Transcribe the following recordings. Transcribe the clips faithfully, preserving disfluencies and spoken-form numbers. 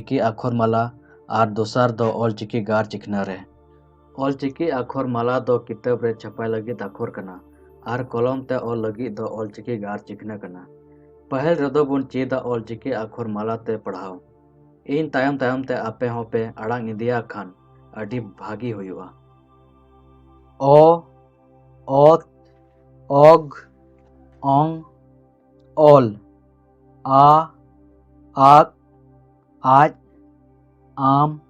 ᱪᱤᱠᱤ ᱟᱠᱷᱚᱨ ᱢᱟᱞᱟ ᱟᱨ ᱫᱚᱥᱟᱨ ᱫᱚ ᱚᱞ ᱪᱤᱠᱤ ᱜᱟᱨ ᱪᱤᱠᱷᱱᱟᱹ ᱨᱮ᱾ ᱚᱞ ᱪᱤᱠᱤ ᱟᱠᱷᱚᱨ ᱢᱟᱞᱟ ᱫᱚ ᱠᱤᱛᱟᱹᱵ ᱨᱮ ᱪᱷᱟᱯᱟᱭ ᱞᱟᱹᱜᱤᱫ ᱟᱠᱷᱚᱨ ᱠᱟᱱᱟ ᱟᱨ ᱠᱚᱞᱚᱢ ᱛᱮ ᱚᱞ ᱞᱟᱹᱜᱤᱫ ᱫᱚ ᱚᱞ ᱪᱤᱠᱤ ᱜᱟᱨ ᱪᱤᱠᱷᱱᱟᱹ ᱠᱟᱱᱟ᱾ ᱯᱟᱹᱦᱤᱞ ᱨᱮᱫᱚ ᱵᱚᱱ ᱪᱮᱫᱟ ᱚᱞ ᱪᱤᱠᱤ ᱟᱠᱷᱚᱨ ᱢᱟᱞᱟ ᱛᱮ ᱯᱟᱲᱦᱟᱣ᱾ ᱤᱧ ᱛᱟᱭᱚᱢ ᱛᱟᱭᱚᱢ ᱛᱮ ᱟᱯᱮ ᱦᱚᱸᱯᱮ ᱟᱲᱟᱝ ᱤᱫᱤᱭᱟ ᱠᱷᱟᱱ ᱟᱹᱰᱤ ᱵᱷᱟᱹᱜᱤ ᱦᱩᱭᱩᱜᱼᱟ᱾ ᱚ, ᱚᱛ, ᱚᱜ, ᱚᱝ, ᱚᱞ, ᱟ, ᱟᱜ, ᱟᱡ, ᱟᱢ,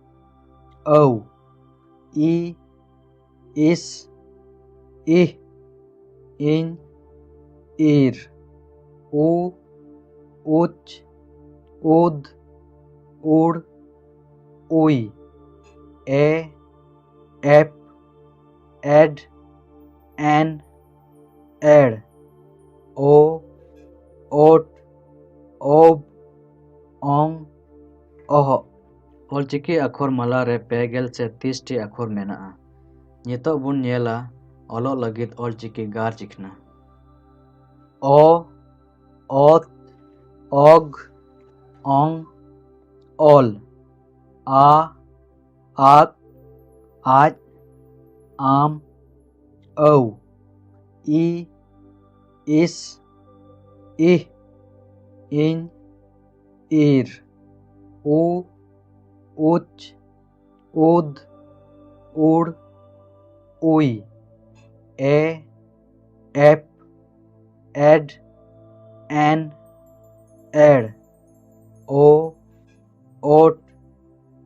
ᱟᱹᱣ, ᱤ, ᱤᱥ, ᱤᱦ, ᱤᱧ, ᱤᱨ, ᱩ, ᱩᱪ, ᱩᱫ, ᱩᱲ, ᱩᱭ, ᱮ, ᱮᱯ, ᱮᱰ, ᱮᱱ, ᱮᱲ, ᱳ, ᱳᱴ, ᱳᱵ, ᱚᱝ, ᱚᱦᱚᱜ᱾ ᱚᱞᱪᱤᱠᱤ ᱟᱠᱷᱚᱨ ᱢᱟᱞᱟ ᱨᱮ ᱯᱮ ᱜᱮᱞ ᱥᱮ ᱛᱤᱨᱤᱥ ᱴᱤ ᱟᱠᱷᱚᱨ ᱢᱮᱱᱟᱜᱼᱟ᱾ ᱱᱤᱛᱚᱜ ᱵᱚᱱ ᱧᱮᱞᱟ ᱚᱞᱚᱜ ᱞᱟᱹᱜᱤᱫ ᱚᱞᱪᱤᱠᱤ ᱜᱟᱨ ᱪᱤᱠᱷᱱᱟᱹ᱾ ᱚ, ᱚᱛ, ᱚᱜ, ᱚᱝ, ᱚᱞ, ᱟ, ᱟᱜ, ᱟᱡ, ᱟᱢ, ᱟᱹᱣ, ᱤ, ᱤᱥ, ᱤᱦ, ᱤᱧ, ᱤᱨ, ᱩ, ᱩᱪ, ᱩᱫ, ᱩᱲ, ᱩᱭ, ᱮ, ᱮᱯ, ᱮᱰ, ᱮᱱ, ᱮᱲ, ᱳ, ᱳᱴ,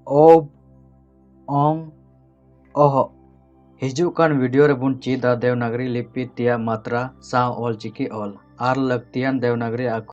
ᱳᱵ, ᱚᱝ, ᱚᱦᱚᱜ᱾ ᱦᱤᱡᱩᱜ ᱠᱟᱱ ᱵᱷᱤᱰᱤᱭᱳ ᱨᱮᱵᱚᱱ ᱪᱮᱫᱟ ᱫᱮᱣᱱᱟᱜᱽᱨᱤ ᱞᱤᱯᱤ ᱛᱮᱭᱟᱜ ᱢᱟᱛᱨᱟ ᱥᱟᱶ ᱚᱞᱪᱤᱠᱤ ᱚᱞ ᱟᱨ ᱞᱟᱹᱠᱛᱤᱭᱟᱱ ᱫᱮᱣᱱᱟᱜᱽᱨᱤ ᱟᱠᱷᱚᱨ